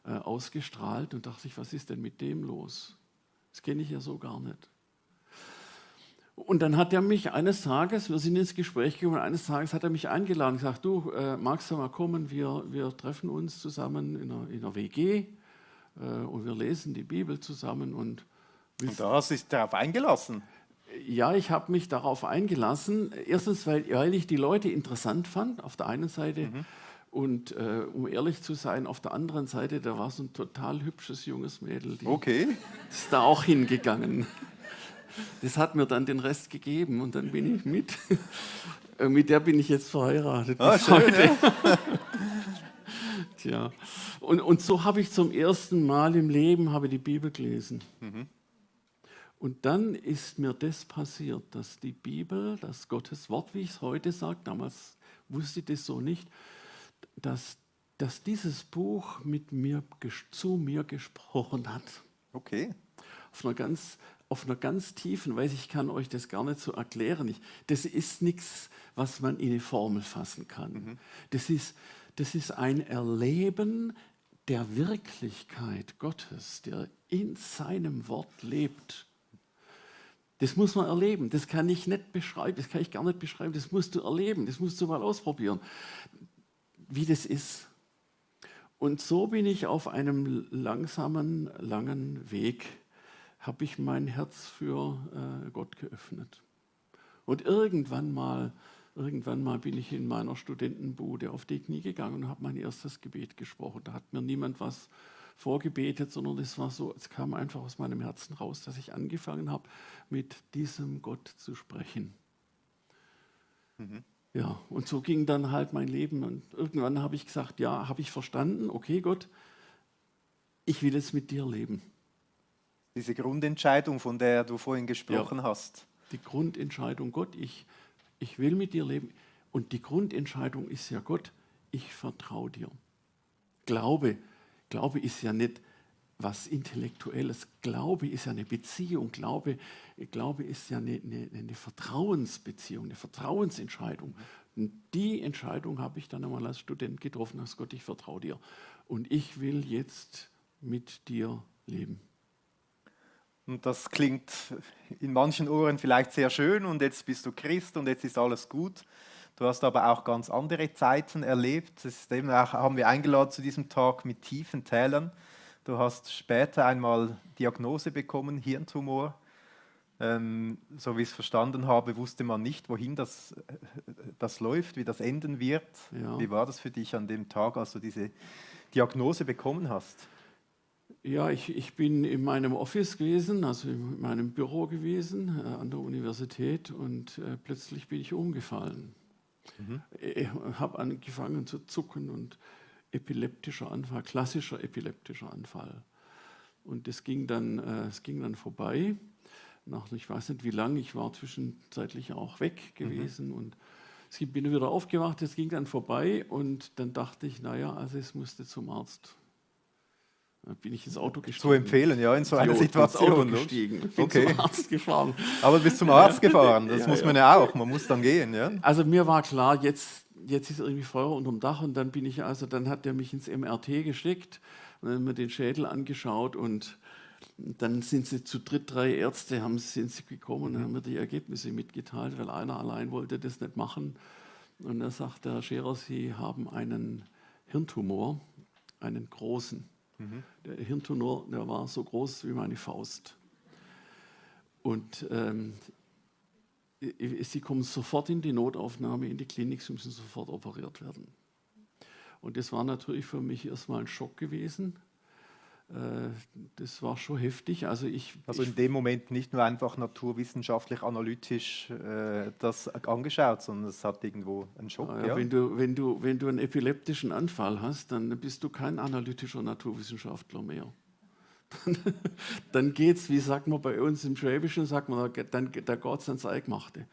ausgestrahlt und dachte ich, was ist denn mit dem los? Das kenne ich ja so gar nicht. Und dann hat er mich eines Tages, wir sind ins Gespräch gekommen, eines Tages hat er mich eingeladen und gesagt, du, magst du mal kommen, wir treffen uns zusammen in einer WG und wir lesen die Bibel zusammen. Und da hast du dich darauf eingelassen? Ja, ich habe mich darauf eingelassen. Erstens, weil ich die Leute interessant fand, auf der einen Seite. Und um ehrlich zu sein, auf der anderen Seite, da war so ein total hübsches junges Mädel. Die ist da auch hingegangen. Das hat mir dann den Rest gegeben und dann bin ich mit. Mit der bin ich jetzt verheiratet bis schön, heute. Ja. Tja. Und so habe ich zum ersten Mal im Leben die Bibel gelesen. Und dann ist mir das passiert, dass die Bibel, das Gottes Wort, wie ich es heute sage, damals wusste ich das so nicht, dass dieses Buch zu mir gesprochen hat. Okay. Auf einer ganz tiefen Weise, ich kann euch das gar nicht so erklären. Das ist nichts, was man in eine Formel fassen kann. Das ist ein Erleben der Wirklichkeit Gottes, der in seinem Wort lebt. Das muss man erleben, das kann ich nicht beschreiben, das kann ich gar nicht beschreiben, das musst du erleben, das musst du mal ausprobieren, wie das ist. Und so bin ich auf einem langsamen, langen Weg, habe ich mein Herz für Gott geöffnet. Und irgendwann mal bin ich in meiner Studentenbude auf die Knie gegangen und habe mein erstes Gebet gesprochen. Da hat mir niemand was vorgebetet, sondern es war so, es kam einfach aus meinem Herzen raus, dass ich angefangen habe, mit diesem Gott zu sprechen. Ja, und so ging dann halt mein Leben. Und irgendwann habe ich gesagt, ja, habe ich verstanden, okay Gott, ich will jetzt mit dir leben. Diese Grundentscheidung, von der du vorhin gesprochen hast. Die Grundentscheidung, Gott, ich will mit dir leben. Und die Grundentscheidung ist ja, Gott, ich vertraue dir. Glaube ist ja nicht was Intellektuelles. Glaube ist ja eine Beziehung. Glaube ist ja eine Vertrauensbeziehung, eine Vertrauensentscheidung. Und die Entscheidung habe ich dann einmal als Student getroffen, als Gott, ich vertraue dir. Und ich will jetzt mit dir leben. Und das klingt in manchen Ohren vielleicht sehr schön und jetzt bist du Christ und jetzt ist alles gut. Du hast aber auch ganz andere Zeiten erlebt. Das ist eben auch, haben wir eingeladen zu diesem Tag mit tiefen Tälern. Du hast später einmal Diagnose bekommen, Hirntumor. So wie ich es verstanden habe, wusste man nicht, wohin das läuft, wie das enden wird. Ja. Wie war das für dich an dem Tag, als du diese Diagnose bekommen hast? Ja, ich bin in meinem Office gewesen, also in meinem Büro gewesen an der Universität und plötzlich bin ich umgefallen. Ich habe angefangen zu zucken und epileptischer Anfall, klassischer epileptischer Anfall. Und es ging dann vorbei. Nach, ich weiß nicht wie lange, ich war zwischenzeitlich auch weg gewesen und bin wieder aufgewacht, es ging dann vorbei und dann dachte ich, naja, also es musste zum Arzt. Da bin ich ins Auto gestiegen. Zu empfehlen, ja, in so einer Ins Auto Situation. gestiegen. Bin Okay. zum Arzt gefahren. Aber du bist zum Arzt gefahren, das Ja, muss ja. man ja auch, man muss dann gehen. Ja? Also mir war klar, jetzt ist irgendwie Feuer unterm Dach und dann dann hat er mich ins MRT geschickt und dann haben wir den Schädel angeschaut und dann sind sie zu dritt, 3 Ärzte sind sie gekommen und haben mir die Ergebnisse mitgeteilt, weil einer allein wollte das nicht machen. Und da sagt der Herr Scherer, Sie haben einen Hirntumor, einen großen. Der Hirntumor, der war so groß wie meine Faust. Und Sie kommen sofort in die Notaufnahme, in die Klinik, Sie müssen sofort operiert werden. Und das war natürlich für mich erstmal ein Schock gewesen. Das war schon heftig. Also in dem Moment nicht nur einfach naturwissenschaftlich, analytisch das angeschaut, sondern es hat irgendwo einen Schock. Ja. Wenn du einen epileptischen Anfall hast, dann bist du kein analytischer Naturwissenschaftler mehr. Dann geht es, wie sagt man bei uns im Schwäbischen, sagt man, da geht es ans Eingemachte.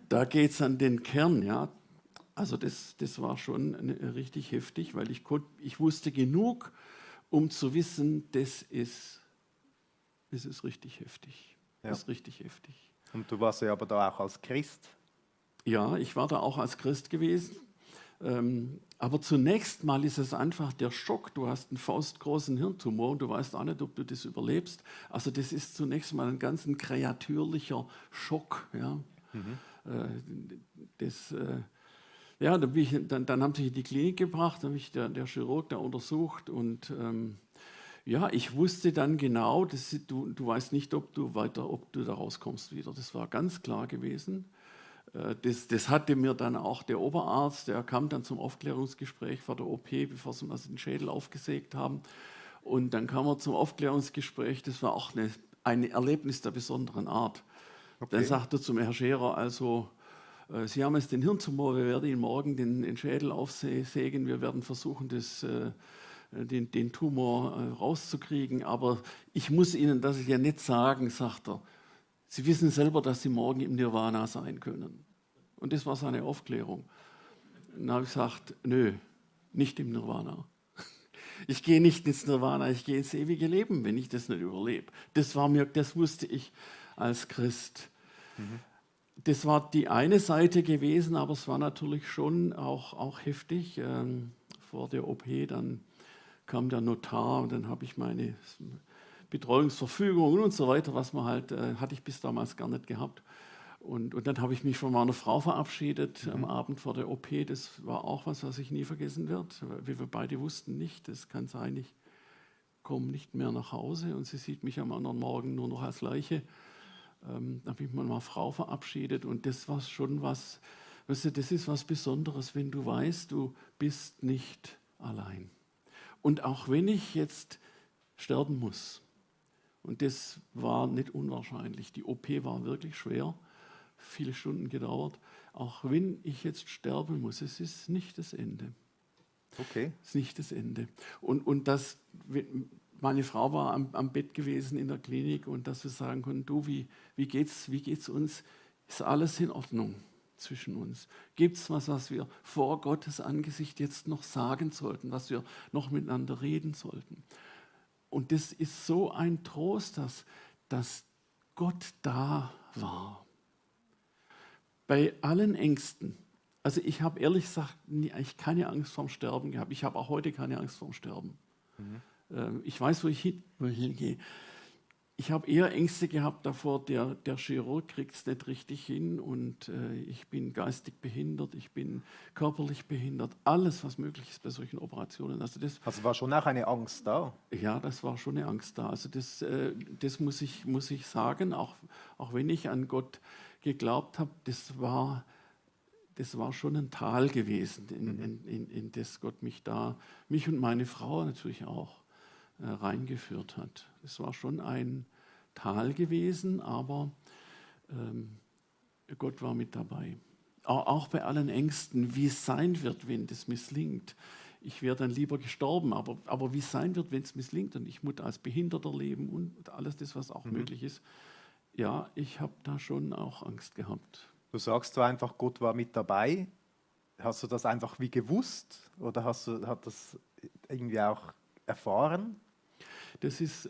Da geht es an den Kern. Ja. Also das war schon richtig heftig, weil ich wusste genug, um zu wissen, das ist richtig heftig. Ja. Das ist richtig heftig. Und du warst ja aber da auch als Christ. Ja, ich war da auch als Christ gewesen. Aber zunächst mal ist es einfach der Schock. Du hast einen faustgroßen Hirntumor und du weißt auch nicht, ob du das überlebst. Also das ist zunächst mal ein ganz kreatürlicher Schock. Ja. Ja, dann haben sie in die Klinik gebracht, dann habe ich der Chirurg da untersucht und ja, ich wusste dann genau, du weißt nicht, ob du da rauskommst wieder. Das war ganz klar gewesen. Das hatte mir dann auch der Oberarzt, der kam dann zum Aufklärungsgespräch vor der OP, bevor sie den Schädel aufgesägt haben. Und dann kam er zum Aufklärungsgespräch, das war auch ein Erlebnis der besonderen Art. Okay. Dann sagte er zum Herrn Scherer, also Sie haben jetzt den Hirntumor, wir werden Ihnen morgen den Schädel aufsägen, wir werden versuchen, den Tumor rauszukriegen, aber ich muss Ihnen das ja nicht sagen, sagt er. Sie wissen selber, dass Sie morgen im Nirvana sein können. Und das war seine Aufklärung. Und dann habe ich gesagt, nö, nicht im Nirvana. Ich gehe nicht ins Nirvana, ich gehe ins ewige Leben, wenn ich das nicht überlebe. Das wusste ich als Christ. Das war die eine Seite gewesen, aber es war natürlich schon auch heftig. Vor der OP dann kam der Notar und dann habe ich meine Betreuungsverfügung und so weiter, was man halt, hatte ich bis damals gar nicht gehabt. Und dann habe ich mich von meiner Frau verabschiedet am Abend vor der OP. Das war auch was ich nie vergessen werde. Wie wir beide wussten nicht, das kann sein, ich komme nicht mehr nach Hause und sie sieht mich am anderen Morgen nur noch als Leiche. Da habe ich meine Frau verabschiedet und das war schon was, weißt du, das ist was Besonderes, wenn du weißt, du bist nicht allein. Und auch wenn ich jetzt sterben muss, und das war nicht unwahrscheinlich, die OP war wirklich schwer, viele Stunden gedauert, auch wenn ich jetzt sterben muss, es ist nicht das Ende. Okay. Es ist nicht das Ende. Und meine Frau war am Bett gewesen in der Klinik und dass wir sagen konnten, du, wie geht's uns? Ist alles in Ordnung zwischen uns? Gibt es was wir vor Gottes Angesicht jetzt noch sagen sollten, was wir noch miteinander reden sollten? Und das ist so ein Trost, dass Gott da war. Bei allen Ängsten. Also ich habe ehrlich gesagt eigentlich keine Angst vorm Sterben gehabt. Ich habe auch heute keine Angst vorm Sterben. Ich weiß, wo ich hingehe. Ich habe eher Ängste gehabt davor, der Chirurg kriegt es nicht richtig hin und ich bin geistig behindert, ich bin körperlich behindert. Alles, was möglich ist bei solchen Operationen. Also war schon auch eine Angst da? Ja, das war schon eine Angst da. Also das muss ich sagen, auch wenn ich an Gott geglaubt habe, das war schon ein Tal gewesen, in das Gott mich und meine Frau natürlich auch reingeführt hat. Es war schon ein Tal gewesen, aber Gott war mit dabei. Auch bei allen Ängsten, wie es sein wird, wenn das misslingt. Ich wäre dann lieber gestorben, aber wie es sein wird, wenn es misslingt und ich muss als Behinderter leben und alles das, was auch möglich ist. Ja, ich habe da schon auch Angst gehabt. Du sagst so einfach, Gott war mit dabei. Hast du das einfach wie gewusst oder hat das irgendwie auch erfahren? Das ist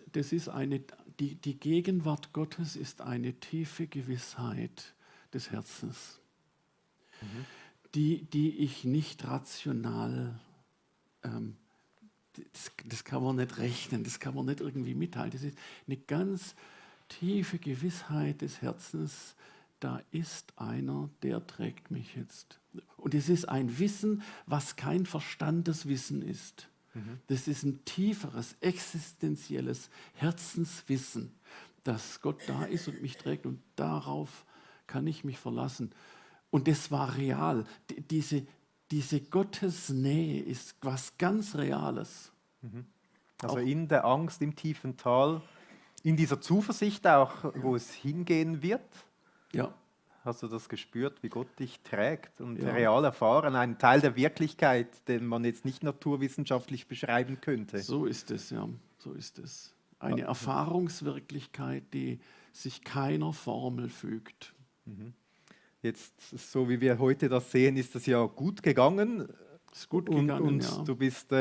die Gegenwart Gottes ist eine tiefe Gewissheit des Herzens, die ich nicht rational, das kann man nicht rechnen, das kann man nicht irgendwie mitteilen. Das ist eine ganz tiefe Gewissheit des Herzens, da ist einer, der trägt mich jetzt. Und es ist ein Wissen, was kein Verstandeswissen ist. Das ist ein tieferes, existenzielles Herzenswissen, dass Gott da ist und mich trägt und darauf kann ich mich verlassen. Und das war real. Diese Gottesnähe ist was ganz Reales. Also Auch- in der Angst, im tiefen Tal, in dieser Zuversicht auch, wo es hingehen wird. Ja, Hast du das gespürt, wie Gott dich trägt und Ja. real erfahren? Ein Teil der Wirklichkeit, den man jetzt nicht naturwissenschaftlich beschreiben könnte. so ist es, ja, so ist es. Eine Erfahrungswirklichkeit, die sich keiner Formel fügt. Jetzt, so wie wir heute das sehen, ist das ja gut gegangen. Ist gut Und, gegangen, ja. du bist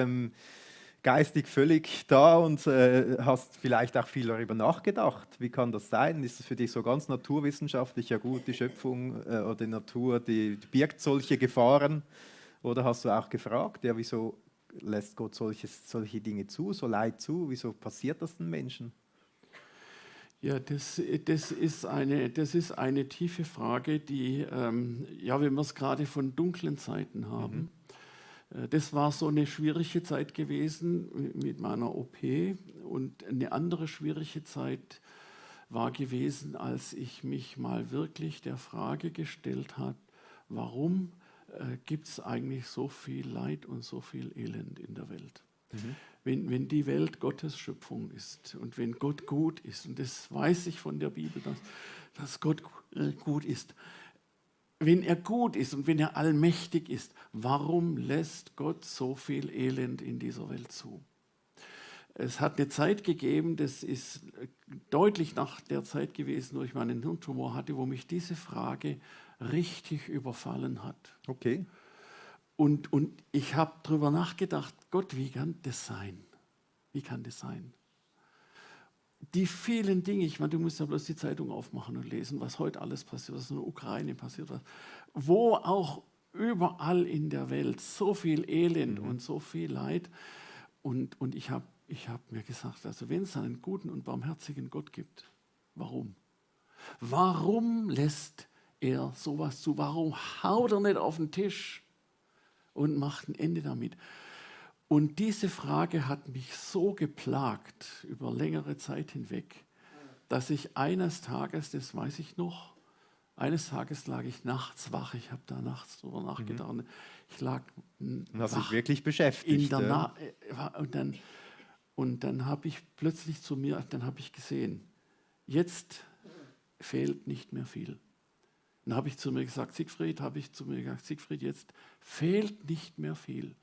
geistig völlig da und hast vielleicht auch viel darüber nachgedacht. Wie kann das sein? Ist es für dich so ganz naturwissenschaftlich, ja gut, die Schöpfung oder die Natur, die birgt solche Gefahren? Oder hast du auch gefragt, ja, wieso lässt Gott solche Dinge zu, so Leid zu? Wieso passiert das den Menschen? Ja, das ist eine tiefe Frage, die, ja, wenn wir es gerade von dunklen Zeiten haben. Das war so eine schwierige Zeit gewesen mit meiner OP und eine andere schwierige Zeit war gewesen, als ich mich mal wirklich der Frage gestellt habe, warum gibt es eigentlich so viel Leid und so viel Elend in der Welt? Wenn die Welt Gottes Schöpfung ist und wenn Gott gut ist, und das weiß ich von der Bibel, dass Gott gut ist, wenn er gut ist und wenn er allmächtig ist, warum lässt Gott so viel Elend in dieser Welt zu? Es hat eine Zeit gegeben, das ist deutlich nach der Zeit gewesen, wo ich meinen Hirntumor hatte, wo mich diese Frage richtig überfallen hat. Okay. Und ich habe darüber nachgedacht, Gott, wie kann das sein? Wie kann das sein? Die vielen Dinge, ich meine, du musst ja bloß die Zeitung aufmachen und lesen, was heute alles passiert, was in der Ukraine passiert, wo auch überall in der Welt so viel Elend und so viel Leid. Und ich hab mir gesagt, also wenn es einen guten und barmherzigen Gott gibt, warum? Warum lässt er sowas zu? Warum haut er nicht auf den Tisch und macht ein Ende damit? Und diese Frage hat mich so geplagt über längere Zeit hinweg, dass ich eines Tages, das weiß ich noch, eines Tages lag ich nachts wach, ich habe da nachts drüber nachgedacht. Ich lag Und hast dich wach wirklich beschäftigt. in der und dann habe ich plötzlich zu mir, dann habe ich gesehen, jetzt fehlt nicht mehr viel. Dann habe ich zu mir gesagt, Siegfried, jetzt fehlt nicht mehr viel.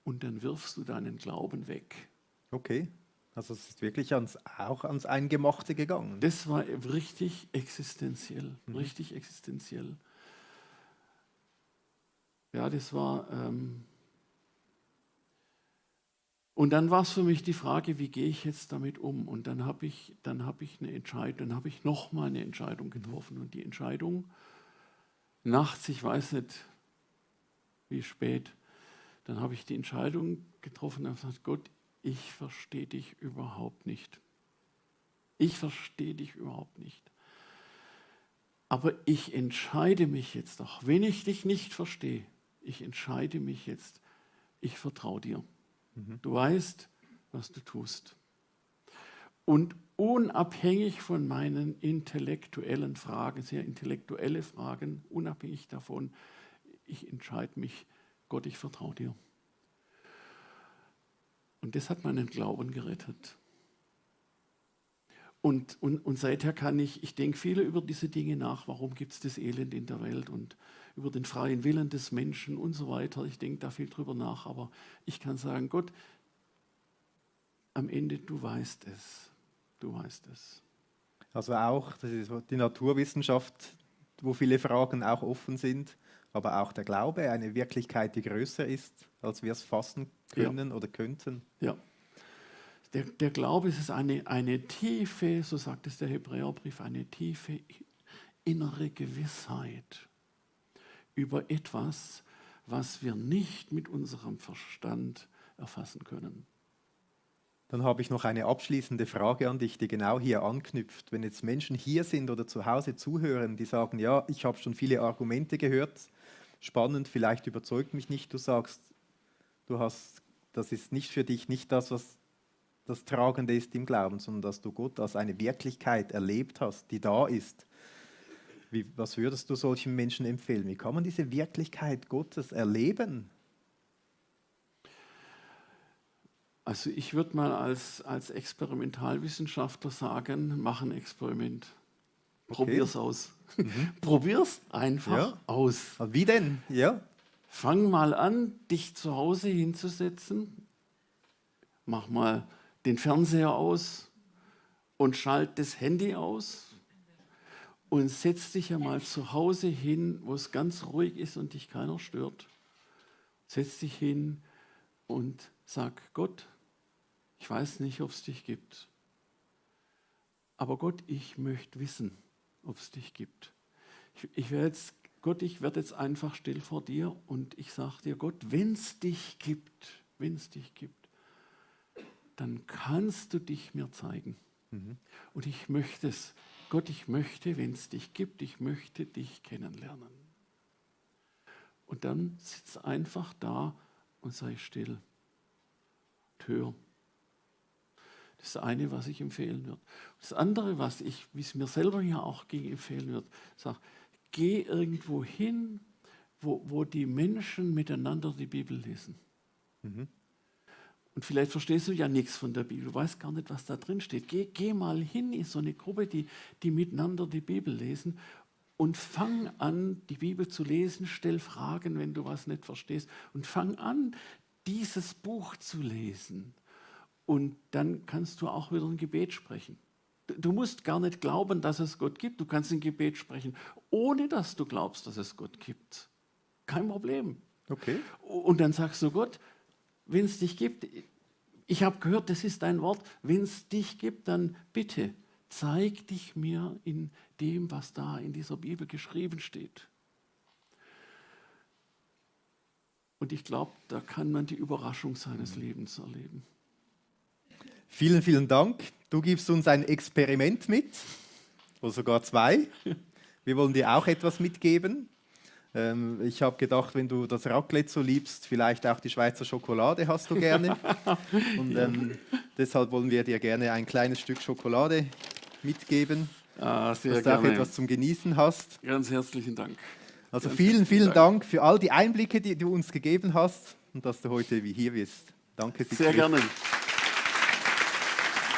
Und dann wirfst du deinen Glauben weg. Okay. Also es ist wirklich auch ans Eingemachte gegangen. Das war richtig existenziell, richtig existenziell. Ja, das war... Und dann war es für mich die Frage, wie gehe ich jetzt damit um? Und dann habe ich eine Entscheidung, dann habe ich nochmal eine Entscheidung getroffen. Und die Entscheidung, nachts, ich weiß nicht, wie spät, dann habe ich die Entscheidung getroffen und gesagt, Gott, ich verstehe dich überhaupt nicht. Ich verstehe dich überhaupt nicht. Aber ich entscheide mich jetzt, auch wenn ich dich nicht verstehe, ich entscheide mich jetzt, ich vertraue dir. Du weißt, was du tust. Und unabhängig von meinen intellektuellen Fragen, sehr intellektuelle Fragen, unabhängig davon, ich entscheide mich, Gott, ich vertraue dir. Und das hat meinen Glauben gerettet. Und seither kann ich denke viele über diese Dinge nach, warum gibt es das Elend in der Welt und über den freien Willen des Menschen und so weiter. Ich denke da viel drüber nach, aber ich kann sagen, Gott, am Ende, du weißt es. Du weißt es. Also auch, das ist die Naturwissenschaft, wo viele Fragen auch offen sind, aber auch der Glaube, eine Wirklichkeit, die größer ist, als wir es fassen können oder könnten. Ja. Der Glaube ist eine tiefe, so sagt es der Hebräerbrief, eine tiefe innere Gewissheit über etwas, was wir nicht mit unserem Verstand erfassen können. Dann habe ich noch eine abschließende Frage an dich, die genau hier anknüpft. Wenn jetzt Menschen hier sind oder zu Hause zuhören, die sagen, ja, ich habe schon viele Argumente gehört, spannend, vielleicht überzeugt mich nicht, du sagst, das ist nicht für dich nicht das, was das Tragende ist im Glauben, sondern dass du Gott als eine Wirklichkeit erlebt hast, die da ist. Was würdest du solchen Menschen empfehlen? Wie kann man diese Wirklichkeit Gottes erleben? Also ich würde mal als Experimentalwissenschaftler sagen, mach ein Experiment. Probier's aus. Probier's einfach aus. Wie denn? Ja. Fang mal an, dich zu Hause hinzusetzen. Mach mal den Fernseher aus und schalt das Handy aus und setz dich einmal zu Hause hin, wo es ganz ruhig ist und dich keiner stört. Setz dich hin und sag, Gott, ich weiß nicht, ob es dich gibt. Aber Gott, ich möchte wissen, ob es dich gibt. Ich werde jetzt einfach still vor dir und ich sage dir, Gott, wenn es dich gibt, dann kannst du dich mir zeigen. Und ich möchte es. Gott, ich möchte, wenn es dich gibt, ich möchte dich kennenlernen. Und dann sitz einfach da und sei still. Und hör. Das ist das eine, was ich empfehlen würde. Das andere, wie es mir selber ja auch ging, empfehlen würde, sag, geh irgendwo hin, wo die Menschen miteinander die Bibel lesen. Und vielleicht verstehst du ja nichts von der Bibel, du weißt gar nicht, was da drin steht. Geh mal hin in so eine Gruppe, die miteinander die Bibel lesen und fang an, die Bibel zu lesen, stell Fragen, wenn du was nicht verstehst und fang an, dieses Buch zu lesen. Und dann kannst du auch wieder ein Gebet sprechen. Du musst gar nicht glauben, dass es Gott gibt. Du kannst ein Gebet sprechen, ohne dass du glaubst, dass es Gott gibt. Kein Problem. Okay. Und dann sagst du, Gott, wenn es dich gibt, ich habe gehört, das ist dein Wort, wenn es dich gibt, dann bitte zeig dich mir in dem, was da in dieser Bibel geschrieben steht. Und ich glaube, da kann man die Überraschung seines Lebens erleben. Vielen, vielen Dank. Du gibst uns ein Experiment mit, oder sogar 2. Wir wollen dir auch etwas mitgeben. Ich habe gedacht, wenn du das Raclette so liebst, vielleicht auch die Schweizer Schokolade hast du gerne. Und deshalb wollen wir dir gerne ein kleines Stück Schokolade mitgeben, Sehr dass du auch gerne. etwas zum Genießen hast. Ganz herzlichen Dank. Also Ganz vielen, herzlichen vielen Dank für all die Einblicke, die du uns gegeben hast und dass du heute hier bist. Danke, Siegfried. Sehr gerne.